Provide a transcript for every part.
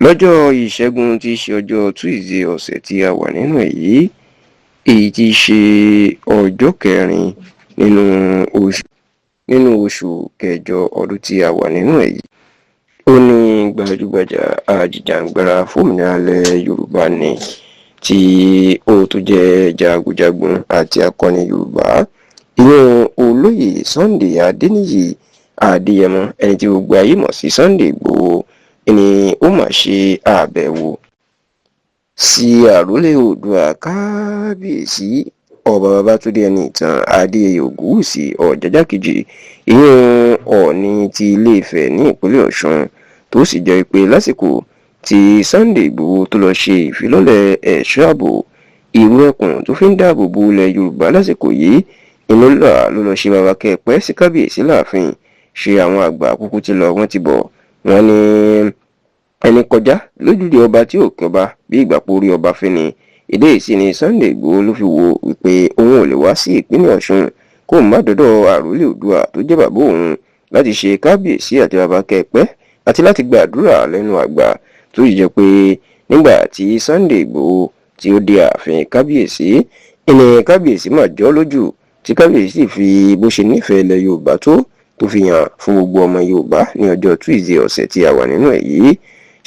Lọ́jọ́ Ìṣẹ́gun tí í ṣe ọjọ́ Tuesday ọ̀sẹ̀ tí a wà nínú èyí, èyí tí í ṣe ọjọ́ kẹrin nínú oṣù kẹjọ ọdún tí a wà nínú èyí, ó ní gbajúgbajà ajìjàǹgbara fòmìnira ilẹ̀ Yorùbá ní tí ó tún jẹ́ jagunjagun àti akọni Yorùbá, ìyẹn Olóyè Sunday Adéníyì Adéyẹmọ, ẹni tí gbogbo ayé mọ̀ sí Sunday Ìgbòho, ni ó mà ṣe àbẹ̀wò sí àrólé Oòduà, Kábíyèsí Ọba Babátúndé Ẹnìtàn Adéyẹyè Ògúnwùsì Ọ̀jájá Kejì, ìyẹn Ọọ̀ni ti Ilé-Ifẹ̀ ní ìpínlẹ̀ Ọ̀ṣun. Tó sì jẹ́ pé lásìkò tí Sunday Ìgbòho tó lọ ṣe ìfilọ́lẹ̀ ẹ̀ṣọ́ ààbò Ìrù Ẹkùn tó fi ń dáàbò bo ilẹ̀ Yorùbá lásìkò yìí, inú ló lọ ṣe bàbá kẹpẹ́ sí kábíyèsí láàfin. Ṣe àwọn àgbà kúkú ti lọ, wọ́n ti bọ̀, wọ́n ní ẹni kọjá lójúde ọba tí ò kọba bí ìgbà pórí ọba fín ni. Ìdí èyí ni Sunday Ìgbòho ló fi wo wípé òun ò lè wá sí ìpínlẹ̀ Ọ̀ṣun kó má dọ́dọ̀ àròlé Oòduà tó jẹ́ bàbá òun láti ṣe kábíyèsí àti bàbá kẹpẹ́ àti láti gbàdúrà lẹ́nu àgbà. Tó sì jẹ́ pé nígbà tí Sunday Ìgbòho tí ó dé ààfin kábíyèsí, ìní kábíyèsí mà jọ́ lójú, tí kábíyèsí sì fi bó ṣe nífẹ̀ẹ́ ilẹ̀ Yorùbá tó fi hàn fún gbogbo ọmọ Yorùbá ní ọjọ́ Tuesday ọ̀sẹ̀ tí a wà nínú ẹ̀ yìí.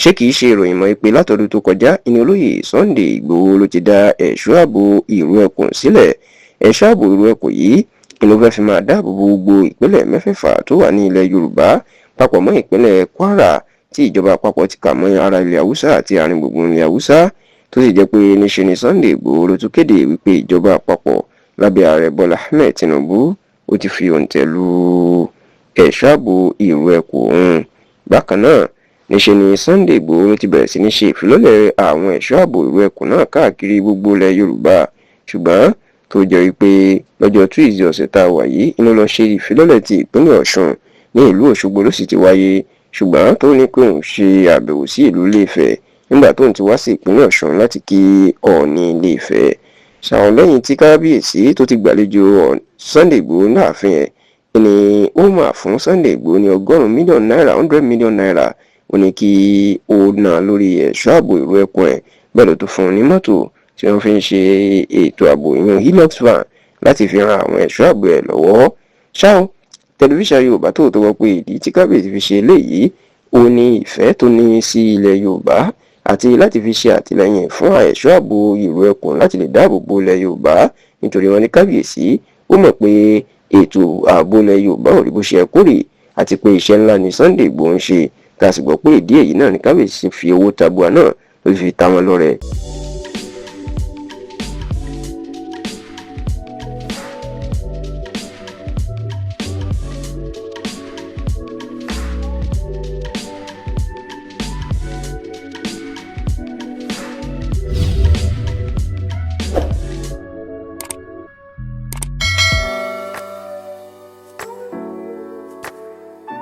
Ṣé kìí ṣe ìròyìn mọ́ pé látọdún tó kọjá ìní Olóyè Sunday Ìgbòho ló ti dá ẹ̀ṣọ́ ààbò Ìrù Ẹkùn sílẹ̀? Ẹ̀ṣọ́ ààbò Ìrù Ẹkùn yìí ló fẹ́ fi máa dáàbò bo gbogbo ìpínlẹ̀ mẹ́fẹ̀ẹ̀fà tó wà ní ilẹ̀ Yorùbá, papọ̀ mọ́ ìpínlẹ̀ Kwara tí ìjọba àpapọ̀ ti kà mọ́ ara ilẹ̀ Haúsá àti àárín gbùngbùn ilẹ̀ Haúsá. Tó sì jẹ́ pé níṣe ni Sunday Ìgbòho ló tún kéde wípé ìjọba àpapọ̀ lábẹ́ Ààrẹ Bọ́lá Ahmed Tinubu ó ti fi òǹtẹ̀ lu ẹ̀ṣọ́ ààbò Ìrù Ẹkùn òun. Bákan náà, níṣe ni Sunday Ìgbòho ló ti bẹ̀rẹ̀ sí ní ṣe ìfilọ́lẹ̀ àwọn ẹ̀ṣọ́ ààbò Ìrù Ẹkùn náà káàkiri gbogbo ilẹ̀ Yorùbá, ṣùgbọ́n tó jẹ́ wípé lọ́jọ́ Tuesday ọ̀sẹ̀ tá a wà yìí inú lọ ṣe ìfilọ́lẹ̀ ti ìpínlẹ̀ Ọ̀ṣun, ní ìlú Òṣogbo ló sì ti wáyé, ṣùgbọ́n tó ní pé òun ṣe àbẹ̀wò sí ìlú Ilé-Ifẹ̀ nígbà tóun ti wá sí ìpínlẹ̀ Ọ̀ṣun láti kí Ọọ̀ni Ilé-Ifẹ̀ ṣàwọn. Lẹ́yìn tí kábíyèsí tó ti gbàlejò Sunday Ìgbòho láàfin ẹ̀ ni ó máa fún Sunday Ìgbòho ní 100 mílíọ̀nù náírà, ₦100 million, ó ní kí ó ná lórí ẹ̀ṣọ́ ààbò Ìrù Ẹkùn ẹ̀. Bẹ́ẹ̀ ló tún fún un ní mọ́tò tí wọ́n fi ń ṣe ètò ààbò, ìyẹn Hilux van, láti fi ran àwọn ẹ̀ṣọ́ ààbò ẹ̀ lọ́wọ́. Ṣá o, Tẹlifíṣàn Yorùbá tó wọ́n pé ìdí tí kábíyèsí fi ṣe eléyìí, ó ní ìfẹ́ tó ní sí ilẹ̀ Yorùbá àti láti fi ṣe àtìlẹ́yìn fún ẹ̀ṣọ́ ààbò Ìrù Ẹkùn láti lè dáàbò bo ilẹ̀ Yorùbá, nítorí wọ́n ní kábíyèsí ó mọ̀ pé ètò ààbò ilẹ̀ Yorùbá ò rí bó ṣe kórè, àti pé iṣẹ́ ńlá ni Sunday Ìgbòho ń ṣe, tá a sì gbọ́ pé ìdí èyí náà ní kábíyèsí fi owó tabua náà ló fi ta wọn lọ́rẹ.